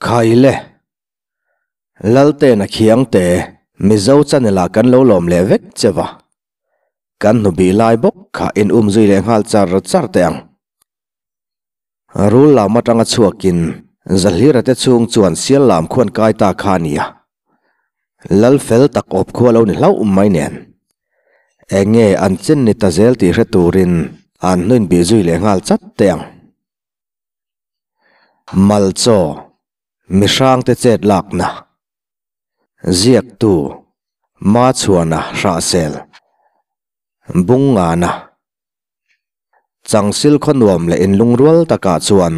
Khai le! Laltena khiangte Mizo channel ah kan lo lawm leh vek che va. Kan hnubih lai bawk kha in um zui leh nghal char char teh ang. Rul lam atanga chhuakin Zahlira te chhung chuan sial lam khuan kai ta kha a nia. Lal fel tak awp khua lo ni hlauh mai nen. Eng nge an chen ni ta zel tih hre turin an hnuin bih zui leh nghal chat teh ang. Malchaw, Mihrangte chet lakna, Ziaktu, Machhuana Hrahsel, Bungngana, Changsil khaw nuam leh inlungrual takah chuan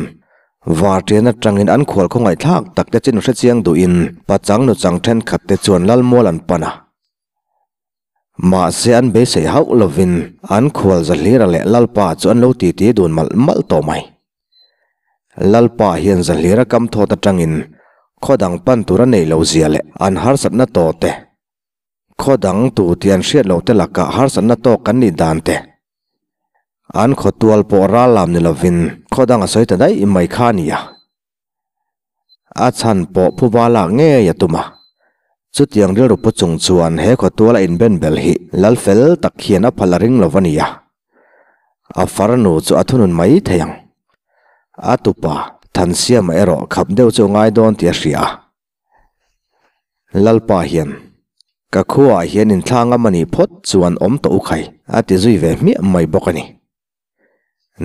Varṭian aṭangin an khual khawngaihthlak takte chin hrechiang duhin pachang nuchang ṭhenkhatte chuan Lalmual an pan a. Mahse an beisei hauh lovin an khual Zahlira leh Lalpa chu an lo titi dun malh malh tawh mai. Lalpa hian Zahlira kam thawt atangin khaw dang pan tur a neih loh zia leh an harsatna tawh te, khaw dang tu tih an hriat loh te lakah harsatna tawk kan nih dan te, an khaw tual pawh ral lam ni lovin khaw dang a sawi ta daih mai kha a ni a. A chhan pawh phuba lak ngei a tum a. Chutiang rilru pu chung chuan he khawtuala inben bel hi lal fel tak hian a phal a ring lo a nia. A farnu chu a thunun mai thei ang. A tupa Thansiama erawh khap deuh chu a ngai dawn tih a hria a. Lalpa hian, Ka khuaah hian inthlang a mani phawt chuan awm tawh u khai, a ti zui ve hmiah mai bawk a ni.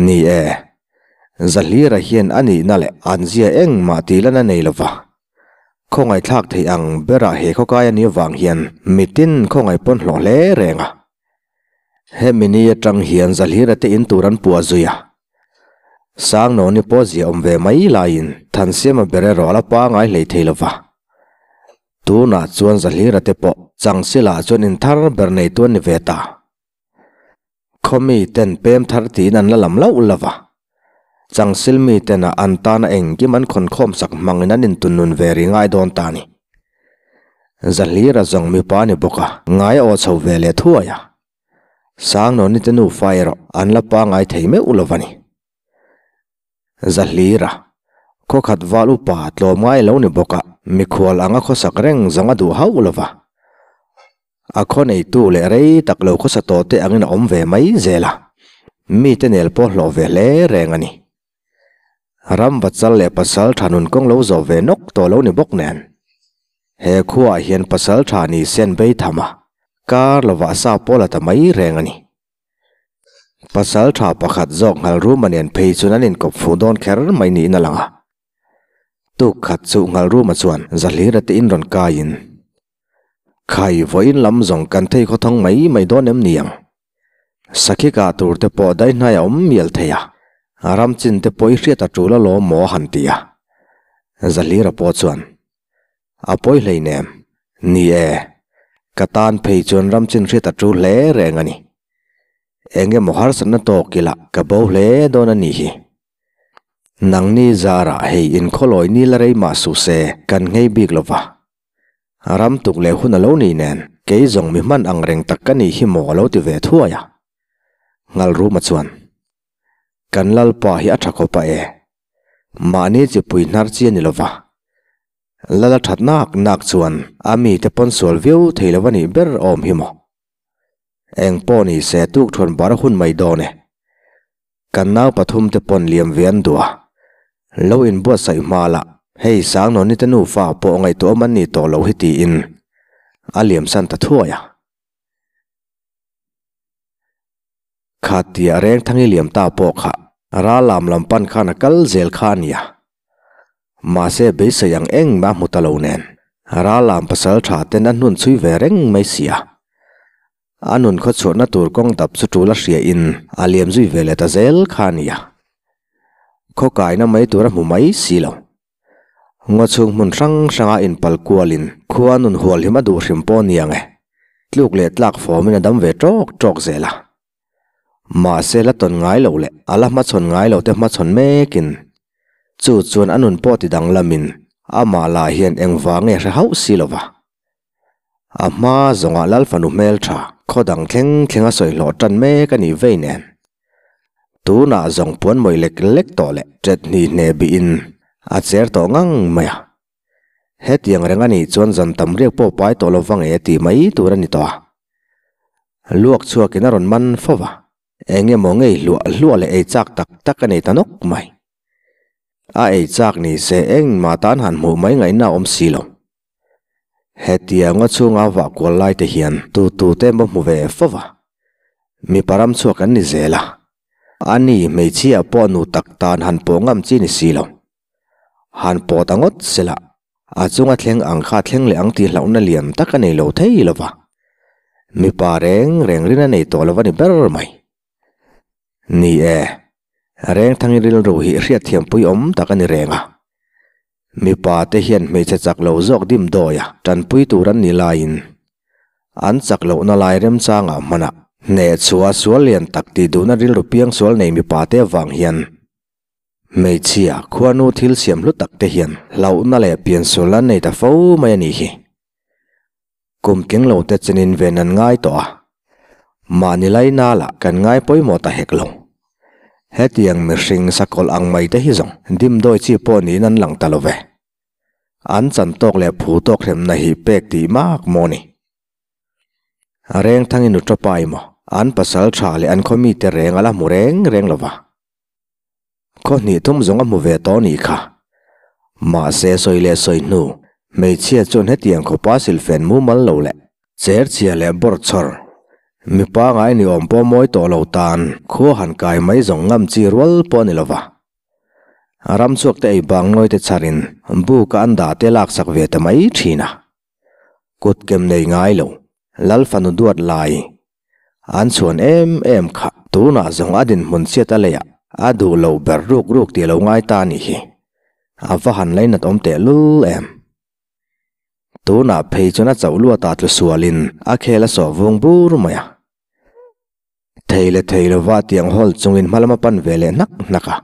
Ni e, Zahlira hian a nihna leh an zia engmah tih lan a nei lo va. Khawngaihthlak theih ang berah he khawkai a nih avang hian mitin khawngaih pawn hlawh hle reng a. Hemi ni atang hian Zahlira te in tur an puah zui a. Sangnawni pawh zia awm ve mai laiin Thansiama ber erawh a la pangai hlei thei lo va. Tunah chuan Zahlira te pawh Changsilah chuan in thar ber neitu an ni ve ta. Khawmi ten pem thar tiin an la lam lauh lo va. Changsil mi tena an tana engkim an khawnkhawm sak hmangin an intunnun ve ri ngai dawn ta a ni. Zahlira zawng mipa a ni bawk a, ngai a aw chho ve leh thuai a. Sangnawni te nufa erawh an la pangai thei meuh lo va ni. Zahlira, khawkhat val upa tlawm ngai lo ni bawk a, mikhual anga khawsak reng zawng a duh hauh lo va. A khaw neitu leh rei tak lo khawsa tawh te angin a awm ve mai zel a, mite nel pawh hlawh ve hle reng a ni. Ram vachal leh pasal tha nun kawng lo zawh ve nawk tawh lo ni bawk nen. He khuaah hian pasal tha ni sen bei tham a, kar lovah sa pawl a ta mai reng a ni. Pasal tha pakhat zawk nghal ruma nen phei chuan an inkawp fuh dawn kher mai niin a lang a. Tuk khat chu nghal ruma chuan Zahlira te in rawn kaiin, Khai, vawiin lam zawng kan thei khawthawng mai mai dawn em ni ang? Sakhi kah tur te pawh daihnai a awm mial thei a, ram chin te pawh i hriat a tul alawm maw a han ti a. Zahlira pawh chuan, A pawi hleinem. Ni e, ka tan phei chuan ram chin hriat a tul hle reng a ni. Eng emaw harsatna tawk ila ka bo hle dawn a nih hi. Nangni zarah hei inkhawlawi ni la rei mah suh se kan nghei bik lo va. Ram tuk leh hun a lo ni nen kei zawng mi hman ang reng tak ka nih hi maw a lo ti ve thuai a. Ngalruma chuan, Kan Lalpa hi a tha khawp a e. Mahni chipui hnar chi a ni lo va. Lala that nak nak chuan a mite pawn sual viau thei lo a nih ber awm hi maw. Eng pawh ni se tuk thuan bar hun mai dawn e. Kan nau pathum te pawn liam ve an duh a. Lo inbuatsaih hma lah hei Sangnawni te nufa pawh ngaihtuah awm an nih tawh loh hi tiin a liam san ta thuai a. Kha tia reng thangi liam ta pawh kha ral lam lam pan khan a kal zel kha a nia. Mahse beisei ang engmah a hmu ta lo nen ral lam pasal tha ten a hnun chhui ve reng mai si a. A nun khaw chhuahna tur kawng dap chu tul a hria in a liam zui ve leh ta zel kha a nia. Khaw kaina mai tur a hmu mai si lo. Ngaw chhung hmun hrang hranga inpal kualin khua nun hual him a duh hrim pawh ni ang e. Tluk leh tlak fawmin a dam ve tawk tawk zel a. Mahse la tawn ngai loh leh a la hmachhawn ngai loh te hmachhawn mekin chu chuan a nun pawh ti danglamin amah lah hian engvang nge hre hauh si lo va. A hma zawngah Lal fanu hmeltha khaw dang thleng thleng a sawi hlawh tan mek a nih vei nen. Tunah zawng puan mawih lek lek tawh leh ṭet hni hne bihin a cher tawh ngang mai a. Hetiang reng a nih chuan zan tam riak pawh pai tawh lo vang e tih mai tur a ni tawh a. Luak chhuakin a rawn man fo va, eng emaw ngei hluah hluah leh ei chak tak tak a nei ta nawk mai. A ei chak ni se engmah tan han hmuh mai ngaihna a awm si lo. Hetianga chhunga vah kual lai te hian tu tu te emaw hmu ve fo va, mipa ram chhuak an ni zel a. Ani hmeichhia pawh nu tak tan han pawh ngam chi ni si lo. Han pawh ta ngawt sela, a chunga thleng ang kha thleng leh ang tih hlauhna lian tak a nei lo thei lo va. Mipa reng reng rin a nei tawh lo a ni ber mai. Ni e, Rengthangi rilru hi hriatthiampui awm tak a ni reng a. Mipa te hian hmeichhe chak lo zawk dim dawi a, tanpui tur an ni laiin an chak lohna lai remchangah hmanah hneh chhuah sual lian tak tih duhna rilru piangsual nei mipa te avang hian Hmeichhia, khuanu thil siam hlu tak te hian hlauhna leh piansual an nei ta fo mai a nih hi. Kum tling lo te chenin ven an ngai tawh a, mahni laina lah kan ngai pawimawh ta hek lo. Hetiang mihring sakawlh ang mai te hi zawng dimdawi chi pawh niin an lang ta lo ve. An chan tawk leh phu tawk hremna hi pek tih mak maw ni? Rengthangin u tawpai maw an pasal tha leh an khaw mite reng a la hmu reng reng lo va. Khaw hnih thum zawng a hmu ve tawh nih kha. Mahse sawi leh sawi hnu, hmeichhia chuan hetiang khawpa silfen mumal lo leh cher chhia leh bawrh chhawr, mipa ngai ni awm pawh mawi tawh lo tan khua han kai mai zawng ngam chi rual pawh a ni lova. Ram chhuak te ei bang nawi te chharin buk a an dah te laksak ve ta mai thin a. Kut kem nei ngai lo, Lal fanu duat lai An chhuan em em kha tunah zawng a dinhmun chhiat a leiah a duh loh ber ruk ruk tih lo ngai ta a nih hi. A va han lainat awm teh lul em. Tunah phei chuan a chauh luatah tlu sualin a khel a sawh vung bur mai a. Thei leh thei lova tiang hawl chungin hma lama pan ve leh hnak hnak a.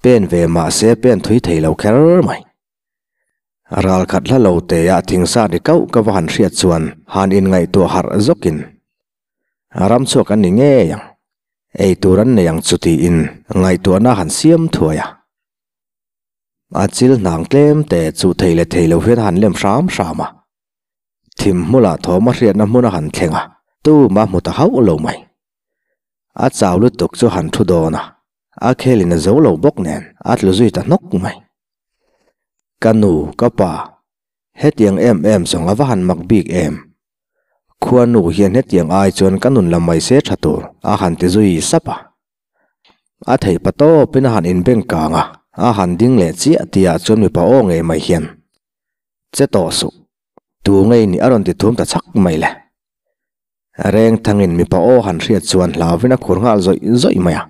Pen ve mahse pen thui thei lo kher mai. Ral khat hla lo te ah thingsa ri kauh ka va han hriat chuan han inngaihtuah harh zawkin ram chhuak an ni ngei ang, ei tur an nei ang chu tiin ngaihtuahna han siam thuai a. A chil hnang tlem te chu thei leh thei lo hian a han lem hram hram a. Thim hmulah thawm a hriatna hmun a han thleng a, tumah hmu ta hauh lo mai. A chau lutuk chu han thu dawn a, a khelin a zo lo bawk nen a tlu zui ta hnawk mai. Ka nu, ka pa, hetiang em em zawng a va han mak bik em? Khuanu hian hetiang ai chuan ka nun la mai se tha tur a han ti zui sap a. A theih pa tawpin a han inbeng kang a, a han ding leh chiah tihah chuan mipa aw ngei mai hian, Che tawh suh, tu ngei nih a rawn ti thum ta chhak mai le. Rengthangin mipa aw han hriat chuan hlauvin a khur nghal zawih zawih mai a.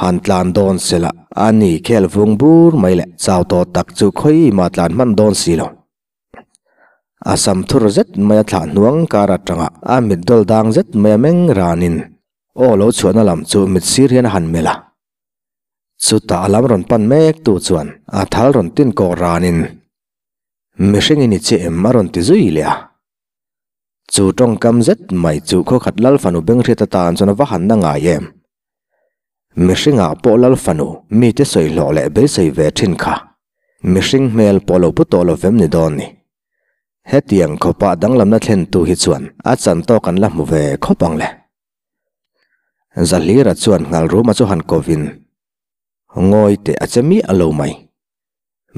Han tlan dawn se la, a ni khel vung bur mai leh chau tawh tak chu khawi mah tlan hman dawn si lo. A sam thur zet mai a thlah hnuang kar atanga a mit dawl dang zet mai a meng ranin aw lo chhuahna lam chu mit sir hian a han melh a. Chutah a lam rawn pan mek tu chuan a thal rawn tin kawh ranin mihring i ni che em a rawn ti zui leh a. Chu tawngkam zet mai chu khawkhat Lal fanu Benghriat atan chuan a va han na ngai em? Mihringah pawh Lal fanu mite sawi hlawh leh beisei ve thin kha mihring hmel pawh lo pu tawh lo vem ni dawn ni. Hetiang khawpah danglamna thlentu hi chuan a chan tawk an la hmu ve khawp ang le. Zahlira chuan Nghalruma chu han kovin Ngawi teh a che miah lo mai.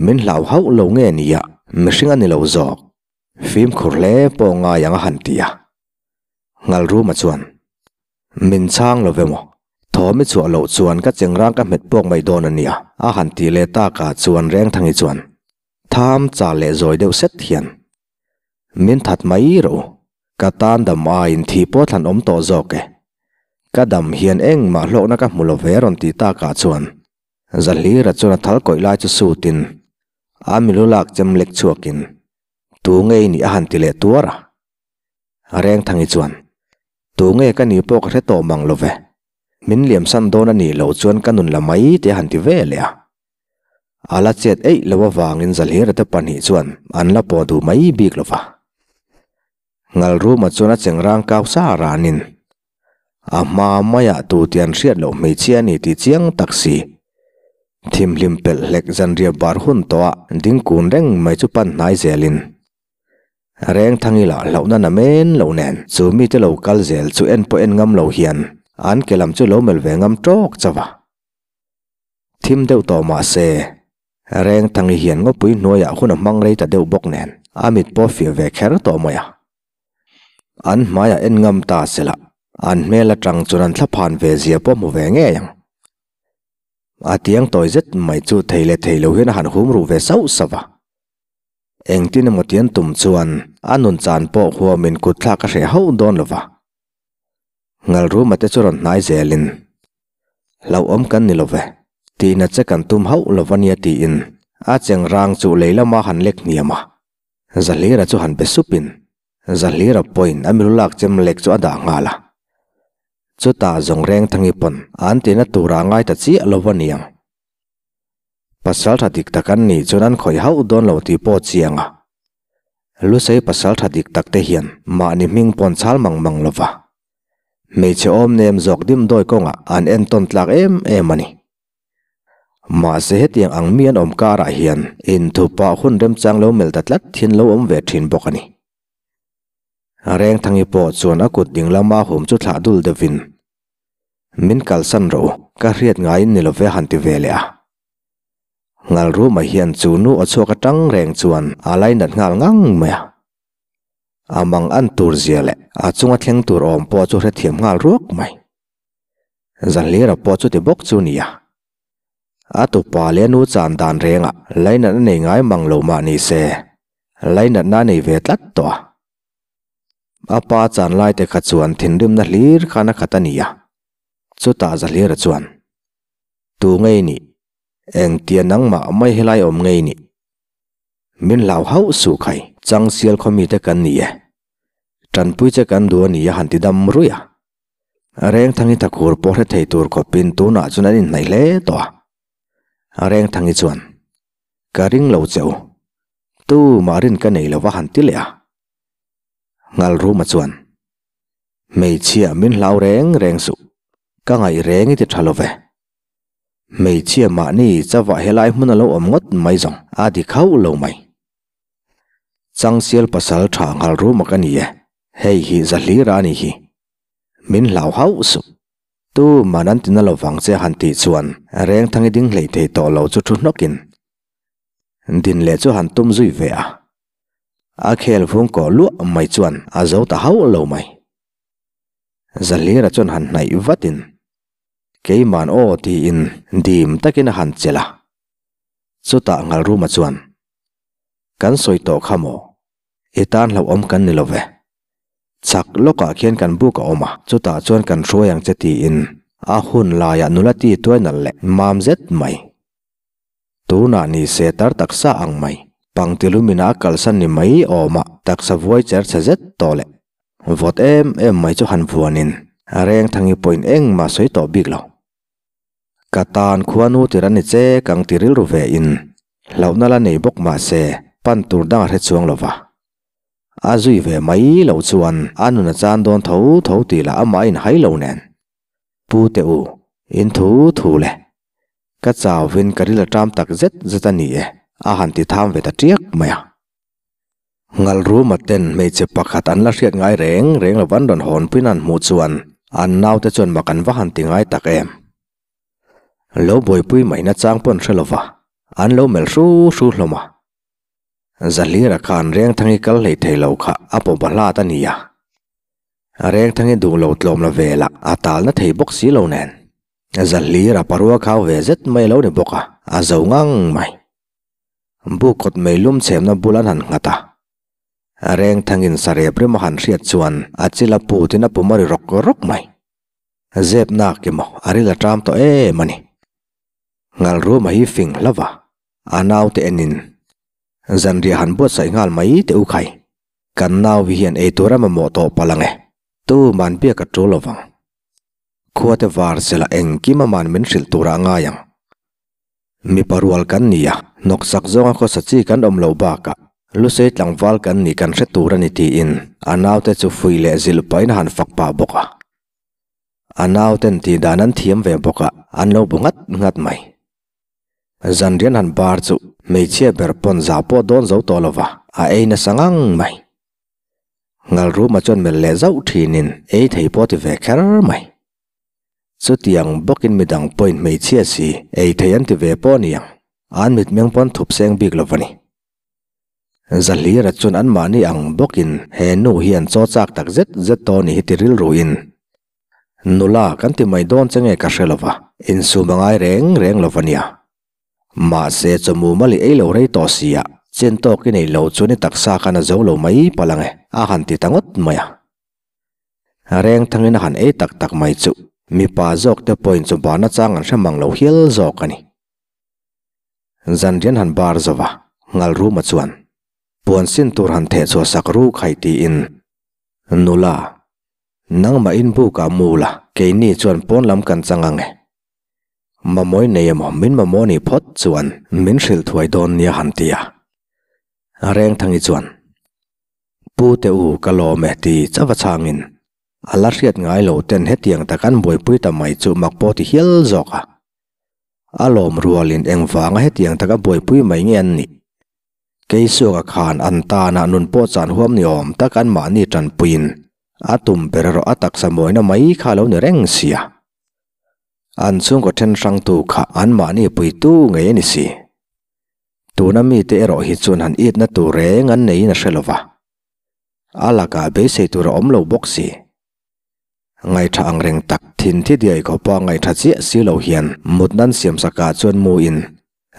Min hlau hauh lo nge nia mihring a ni lo zawk. Fimkhur hle pawh ngai ang a han ti a. Nghalruma chuan, Min chhang lo ve maw? Thawm i chhuah loh chuan ka chengrang ka hmet pawk mai dawn a nia, a han ti leh takah chuan Rengthangi chuan tham chal leh zawi deuh set hian, Min that mai rawh u, ka tan dam aiin thi pawh thlan awm tawh zawk e. Ka dam hian engmah hlawkna ka hmu lo ve a rawn ti takah chuan Zahlira chuan a thal kawih lai chu sutin a milu lak chem lek chhuakin Tu nge i nih a han ti leh tuar a. Rengthangi chuan Tu nge ka nih pawh ka hre tawh mang lo ve. Min liamsan dawn a nih loh chuan ka nun la mai te a han ti ve leh a. A la chet eih lo avangin Zahlira te pahnih chuan an la pawh duh mai bik lo va. Ngalruma chuan a chengrang kau sa ranin a hma maiah tu tih an hriat loh hmeichhia a ni tih chiang tak si. Thimhlim pelh hlek zanriah bar hun tawh a ding kun reng mai chu pan hnai zelin reng thang ila hlauhna na men lo nen chu mite lo kal zel chu en pawh en ngam lo hian an ke lam chu lo melh ve ngam tawk chauh a. Thim deuh tawh mah se reng thangi hian ngawpui hnuaiah hun a hmang rei ta deuh bawk nen a mit pawh fiah ve kher tawh mai a. An hmaiah en ngam ta sela an hmel atang chuan an thlaphan ve zia pawh hmu ve ngei ang. A tiang tawi zet mai chu thei leh thei lo hian a han hum ruh ve sauh sauh a. Engtin emaw tian tum chuan a nun chan pawh huamin kut thlak a hreh hauh dawn lo va. Ngalruma te chu rawn hnai zelin, Hlauhawm kan ni lo ve, tihna che kan tum hauh lo va nia tiin a cheng rang chu lei lama han lek hniam a. Zahlira chu han be supin Zahlira pawhin a milu lak chem lek chu a dah nghal a. Chutah zawng reng thangi pawn an tihna tura ngai ta chiah lo va niang. Pasal tha dik tak an nih chuan an khawih hauh dawn lo tih pawh chiang a. Lusei pasal tha dik tak te hian mahni hming pawn chhal mang mang lo va. Hmeichhe awm nem zawk dimdawi kawngah an entawn tlak em em a ni. Mahse hetiang ang mi an awm karah hian inthupa hun remchang lo mel ta tlat thin lo awm ve thin bawk a ni. Rengthangi pawh chuan a kut ding lama hum chu thlah dul deuhin, Min kalsan rawh u, ka hriat ngaiin ni love han ti ve leh a. Ngalruma hian chu nu aw chhuak atang reng chuan a lainat nghal ngang mai a. A mang an tur zia leh a chunga thleng tur awm pawh chu hrethiam nghal ruak mai. Zanhlira pawh chuti bawk chu nia. A tupa leh a nu chan dan rengah lainat a nei ngai mang lo mah ni se, lainatna a nei ve tlat tawh a. A pa chan lai te kha chuan thinrimna hlir khan a khat a ni a. Chutah Zahlira chuan, Tu ngei nih? Engtia nangmah mai helai awm ngei nih? Min hlau hauh suh khai, Changsial khaw mite kan ni e. Tanpui che kan duh a ni a han ti dam ruih a. Rengthangi thakhur pawh hre thei tur khawpin tunah chuan an inhnaih hle tawh a. Rengthangi chuan, Ka ring lo che u. Tu mah rin ka nei lo va han ti leh a. Ngalruma chuan, Hmeichhia min hlau reng reng suh. Ka ngaih reng i ti tha lo ve. Hmeichhia mahni chavah helai hmun a lo awm ngawt mai zawng a dik hauh lo mai. Changsial pasal tha Ngalruma ka ni e. Hei hi Zahlira a ni hi. Min hlau hauh suh. Tu man an tina lovang che han tih chuan Rengthangi ding hlei thei tawh lo chu thu hnawkin din leh chu han tum zui ve a. A khel vung kawh luah mai chuan a zo ta hauh lo mai. Zahlira chuan han hnaih vatin Keiman aw tiin dim takin a han chelh a. Chutah Ngalruma chuan Kan sawi tawh kha maw? I tan hlauhawm kan ni lo ve. Chak lawkah khian kan buk a awm a, chutah chuan kan hruai ang che tiin a hun laiah nula ti tuai nalh leh mam zet mai. Tunah ni se tar taksa ang mai, pangtilumin a kalsan ni mai awma taksa vuai cher chhe zet tawh leh vawt em em mai chu han vuanin Rengthangi pawhin engmah sawi tawh bik lo. Ka tan khuanu tir a ni che kang ti rilru ve in hlauhna la nei bawk mah se pan tur dang a hre chuang lo va. A zui ve mai lo chuan a nun a chan dawn tho tho tih lah amah a inhai lo nen. Pu te u, in thu thu le. Ka chauvin ka ril a ṭam tak zet zet a ni e, a han ti tham ve ta ṭiak mai a. Ngalruma ten hmeichhe pakhat an la hriat ngai reng reng lo an rawn hawn puiin an hmuh chuan an naute chuan mak an va han ti ngai tak em. Lo buaipui maihna chang pawn hre lova an lo melh hru hru hlawm a. Zahlira khan Rengthangi kal hlei thei lo kha a pawpa hlat a ni a. Rengthangi duh lo tlawm la velah a talna thei bawk si lo nen. Zahlira parua khau ve zet mai a lo ni bawk a, a zo ngang mai. Buk kawt meilum chhemna bul an han nghat a. Rengthangin sarep rem a han hriat chuan a chil a putin a pum a ri rawk rawk mai. Zep nak emaw a ril a ṭam tawh em a ni. Ngalruma hi fing hlauh a, a naute enin zanriah han buatsaih nghal mai teh u khai. Kan nau hi hian eitur a mamawh tawh palh ang e. Tuman biak a ṭul lovang. Khuate var sela engkim aman min hrilh turah a ngai ang. Mipa rual kan ni a, hnawksak zawnga khawsa chi kan awm loh bakah Lusei tlangval kan nih kan hre tur a ni tiin a naute chu fui leh zilh pahin a han fak pah bawk a. A nauten tih dan an thiam ve bawk a, an lo bu nghat nghat mai. Zanrian han bar chu hmeichhia ber pawn zah pawh dawn zo tawh lova, a ei nasa ngang mai. Ngalruma chuan melh leh zauh thinin ei thei pawh ti ve kher mai. Chutiang bawkin midang pawhin hmeichhia si ei thei an ti ve pawh a ni ang, an mitmeng pawn thup seng bik lo va ni. Zahlira chuan anmahni ang bawkin he nu hian chaw chak tak zet zet tawh ni hi ti rilruin Nula kan ti mai dawn che nge ka hre lova, insum a ngai reng reng lo va nia. Mahse chawhmu mali ei lo rei tawh sia, chen tawk i nei lo chuan i taksa khan a zo lo mai palh ang e, a han ti ta ngawt mai a. Reng thangin a han ei tak tak mai chu mipa zawk te pawhin chawbana chang an hre mang lo hial zawk a ni. Zanrian han bar zo va, Ngalruma chuan puan sin tur han theh chhuah sak ru khai tiin, Nula, nangmah in bukah mu la, keini chuan pawn lam kan chang ang e. Mamawi nei emaw min mamawh nih phawt chuan min hrilh thuai dawn nia han ti a. Rengthangi chuan, Pu te u ka lawm e ti chauh a chhangin a la hriat ngai lo ten hetiang tak an buaipui ta mai chu mak pawh ti hial zawk a. A lawm rualin engvanga hetiang taka buaipui mai nge an nih? Keisuaka khan an tana nun pawh chan huam ni awm tak an mahni tanpuiin a tum ber erawh a taksa mawina mai kha a lo ni reng sia. An chhungkaw then hrangtu kha an mahni puitu ngei a ni si. Tuna mite erawh hi chuan han itna tur reng an neiin a hre lo va, a lakah beisei tur a awm lo bawk si. Ngaihṭha ang reng tak thin thi diai khawpa ngaihṭha chiah si lo hian mut nan siam sakah chuan mu in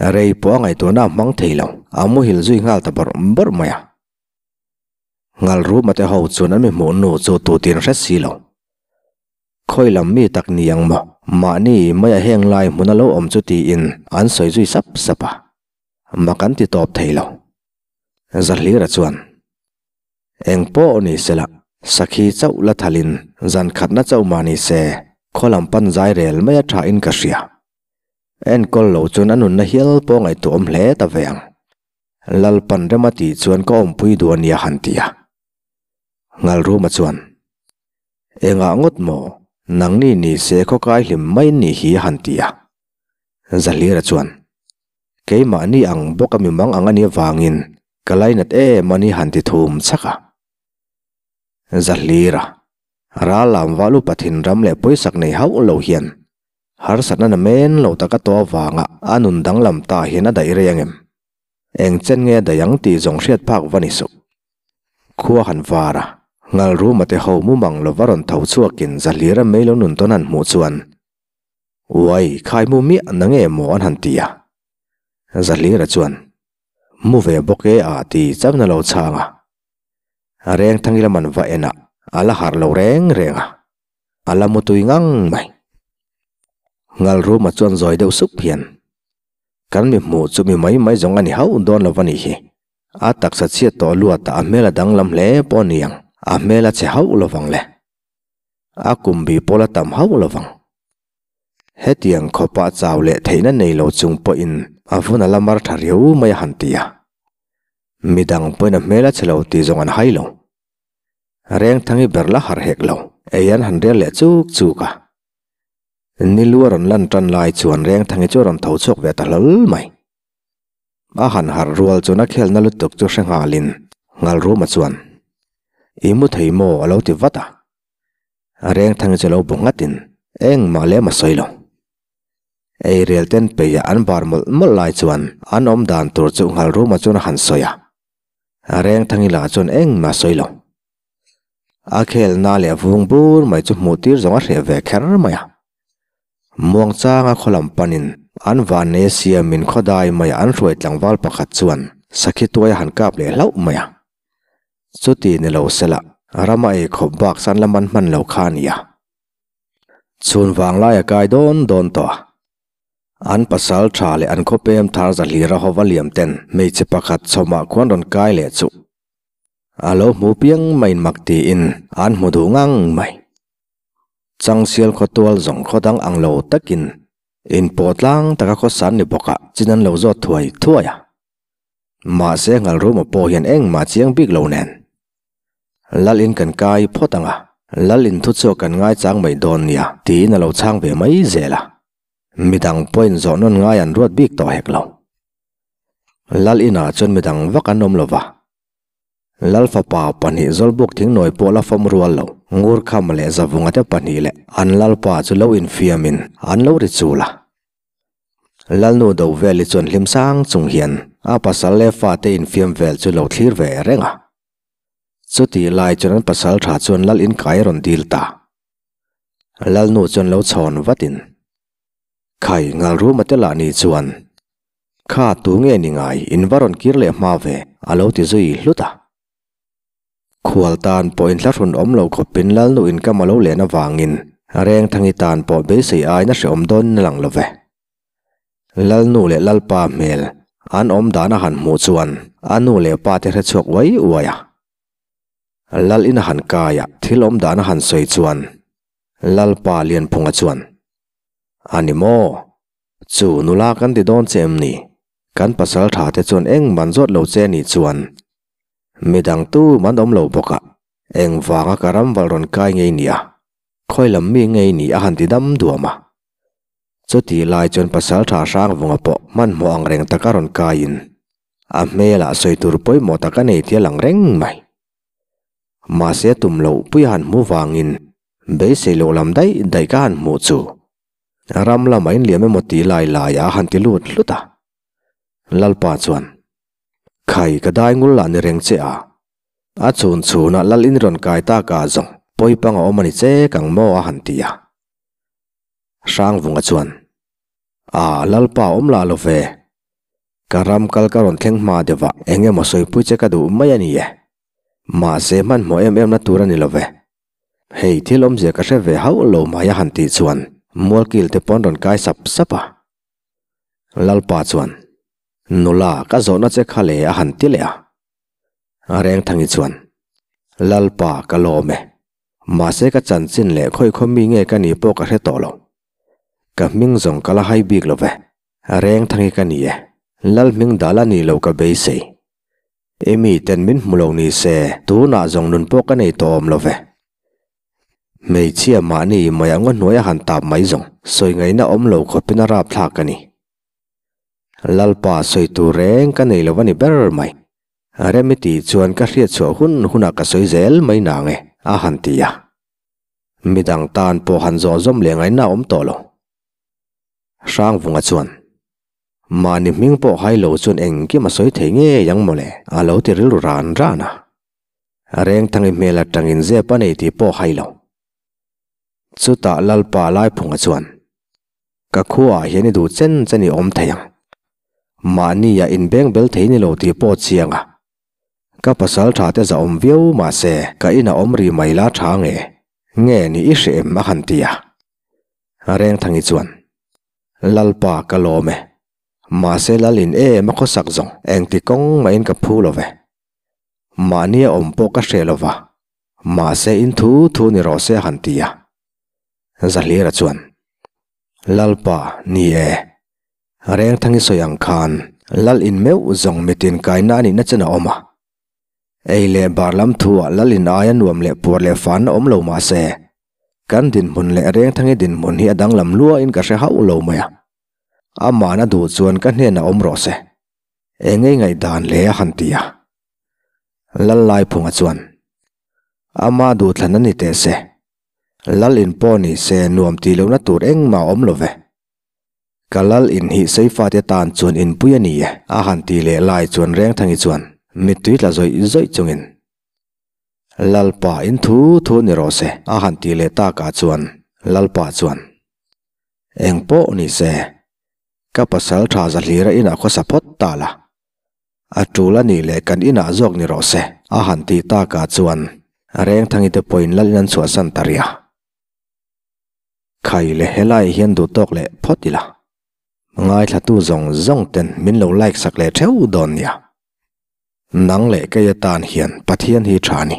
rei pawh a ngaihtuahna a hmang thei lo, a muhil zui nghal ta bawrh bawrh mai a. Ngalruma te ho chuan an mi hmuh nu chu tutin hre si lo. Khawi lam mi tak ni ang maw? Mahni maia heng lai hmun a lo awm chu tiin an sawi zui sap sap a, mak an ti tawp thei lo. Zahlira chuan, Eng pawh ni sela, sakhi chauh la thalin zan khatna chauh mah ni se, khaw lam pan zai rel mai a thain ka hria. Enkawl lo chuan a nunna hial pawh ngaihtuah awm hle ta ve ang. Lalpan rema tih chuan ka awmpui duh a nia han ti a. Ngalruma chuan, Engah ngawt maw? Nangni ni se khawkai hlim mai ni hi a han ti a. Zahlira chuan, Keimahni ang bawk a mi mang ang a nih avangin ka lainat em a ni han ti thum chhak a. Zahlira, Ral lam val upa thinram leh pawisak nei hauh lo hian harsatna na men lo taka to avanga a nun danglam ta hian a daih rei angem? Eng chen nge a daih ang tih zawng hriat phak va ni suh. Khua han var a, Ngalruma te ho mumang lova rawn tho chhuakin Zahlira mei lo nun tawn han hmuh chuan, Uai, khai mu miah na nge maw an han ti a. Zahlira chuan, Mu ve bawk e a ti chauh na lo chhang a. Rengthangi lam an va en a, a la harh lo reng reng a. A la mu tui ngang mai. Ngalruma chuan zawi deuh sup hian, Kan mi hmuh chu mi mai mai zawng a ni hauh dawn lo va nih hi. A taksa chhiat tawh luatah a hmel a danglam hle pawh a ni ang, a hmel a chhe hauh lo vang le. A kum bi pawl a tam hauh lo vang. Hetiang khawpah chau leh theihna nei lo chung pawhin a vun a la mar tha riau mai a han ti a. Midang pawhin a hmel a chhe lo tih zawng an hai lo. Rengthangi ber la harh hek lo, ei an han rel leh chuk chuk a. Nilu a rawn lan tan lai chuan Rengthangi chu a rawn tho chhuak ve ta hlawl mai. A han harh rual chuan a khelna lutuk chu hre nghalin Ngalruma chuan, I mu thei maw? a lo ti vat a. Rengthangi chu lo bu nghatin engmah lem a sawi lo. Eirel ten peia an bar mawlh mawlh lai chuan an awm dan tur chu Ngalruma chuan a han sawi a. Rengthangi lah chuan engmah a sawi lo. A khelna leh vung bur mai chu hmuh tir zawng a hreh ve kher mai a. Muangchanga khaw lam panin an vannei a siamin khawdai maia an hruai tlangval pakhat chuan sakhi tuai a han kap leh hlauh mai a. Chuti ni lo sela rama ei khawp bak san la man hman lo kha a ni a. Chhun vanglai a kai dawn dawn tawh a. An pasal tha leh an khawpem thar zahlira hova liam ten hmeichhe pakhat chhawmah khuan rawn kai leh chu A lo hmu piang maiin mak tiin an hmu duh ngang mai. Changsial khawtual zawng khaw dang ang lo takin inpawh tlang taka khawsan ni bawkah chin an lo zawt thuai thuai a. Mahse Ngalruma pawh hian engmah chiang bik lo nen. Lal in kan kai phawt ang a, Lal in thu chhuak kan ngaichang mai dawn nia tiin a lo chhang ve mai zel a. Midang pawhin zawh nawn ngai an ruat bik tawh hek lo. Lal inah chuan midang vak an awm lo va. Lal fapa pahnih Zawlbuk thingnawi pawh la fawm rual lo, Ngurkham leh Zavunga te pahnih leh an lalpa chu lo infiamin an lo ri chul a. Lalnu do veli chuan hlim sang chung hian a pasal leh fate infiam vel chu lo thlir ve reng a. Chutih lai chuan an pasal tha chuan lal inkai a rawn dil ta. Lalnu chuan lo chhawn vatin, Khai ngalruma te lah ni chuan, Kha tu nge ni ngai in va rawn kir leh hma ve a lo ti zui hlut a. Khual tan pawh inthlahrun awm lo khawpin Lalnu inkam a lo len avangin Rengthangi tan pawh beisei aina hreawm dawn a lang lo ve. Lalnu leh Lalpa hmel an awm dan a han hmuh chuan a nu leh pa te hrechhuak uai uai a. Lal in a han kai a, thil awm dan a han sawi chuan Lalpa Lianphunga chuan, A ni maw? Chu nula kan ti dawn che em ni? Kan pasal tha te chuan eng man zawt lo che nih chuan midang tu man awm lo bawk a, eng vanga ka ram val rawn kai ngei nia, khawi lam mi ngei ni a han ti dam duam a. Chuti lai chuan pasal tha Hrangvunga pawh hmanhmawh ang reng taka rawn kaiin a hmelah sawi tur pawimawh tak a nei tia lang reng mai. Mahse tum loh pui a han hmu vangin beisei loh lam daih daih ka han hmuh chu. Ram lamah in liam emaw ti lai lai a han ti lut hlut a. Lalpa chuan, Khai ka dai ngul lah ni reng che a. A chhun chhunah lal in rawn kai tak ah zawng pawi pang a awm a ni che kang maw a han ti a. Hrangvunga chuan, A, Lalpa awm lah lo ve. Ka ram kal ka rawn thleng hma deuh a, eng emaw sawipui che ka duh mai a ni e. Mahse hmanhmawh em em na tur a ni lo ve. Hei thil awmzia ka hre ve hauh lo mai a han tih chuan Mualkil te pawn rawn kai sap sap a. Lalpa chuan, Nula, ka zawhna che kha le a han ti leh a. Rengthangi chuan, Lalpa, ka lawm e. Mahse ka chanchin leh khawi khaw mi nge ka nih pawh ka hre tawh lo. Ka hming zawng ka la hai bik lo ve. Rengthangi ka ni e. Lal hming dal a nih loh ka beisei. I mi ten min hmu lo ni se, tunah zawng nun pawh ka nei tawh awm lo ve. Hmeichhia mahni mawia ngaw hnuai a han tap mai zawng, sawi ngaihna awm lo khawpin a rap thlak a ni. Lalpa sawi tur reng ka nei lo a ni ber mai. Remi tih chuan ka hriat chhuah hun hunah ka sawi zel mai nang e, a han ti a. Midang tan pawh han zawh zawm leh ngaihna a awm tawh lo. Hrangvunga chuan. Mahni hming pawh hai lo chuan engkim a sawi thei ngei ang mawle, a lo ti rilru ran ran a. Rengthangi hmel atangin zep a nei tih pawh hai lo. Chutah Lalpa Laiphunga chuan, Ka khuaah hian i duh chen chen i awm thei ang. Mahnia inbeng bel thei ni lo tih pawh chiang a. Ka pasal tha te zahawm viau mahse ka inah awm ri mai la tha nge, nge ni i hre em a han ti a. Rengthangi chuan, Lalpa ka lawm e. Mahse Lalin em a khawsak zawng engti kawng mahin ka phu lo ve. Mahni a awm pawh ka hre lo va, mahse in thu thu ni rawh se a han ti a. Zahlira chuan, Lalpa, ni e. Rengthangi sawi ang khan Lalin meuh zawng mitin kaina a nihna chen a awm a. Ei leh bar lam thuah Lalin aia nuam leh puar leh fanna awm lo mahse, kan dinhmun leh Rengthangi dinhmun hi a danglam luain ka hre hauh lo mai a. Amahna duh chuan ka hnenah awm rawh se. Engei ngaihdan le a han ti a. Lal Laiphunga chuan, Ama duhthlan a ni teh se. Lal in pawh ni se nuam tih lohna tur engmah a awm lo ve. Ka lal in hi Seifate tan chuan inpui a ni e, a han ti leh lai chuan Rengthangi chuan mittui tla zawih zawih chungin, Lalpa in thu thu ni rawh se, a han ti leh takah chuan Lalpa chuan, Eng pawh ni se, ka pasal tha Zahlira inah khawsa phawt ta la, a tul a nih leh kan inah zawk ni rawh se, a han ti takah chuan Rengthangi te pawhin lal in an chhuahsan ta rih a. Khai le helai hian duh tawk leh phawt ila. Ngaithlatu zawng zawng ten min lo like sak leh theuh dawn nia. Nang leh kei atan hian Pathian hi tha ni.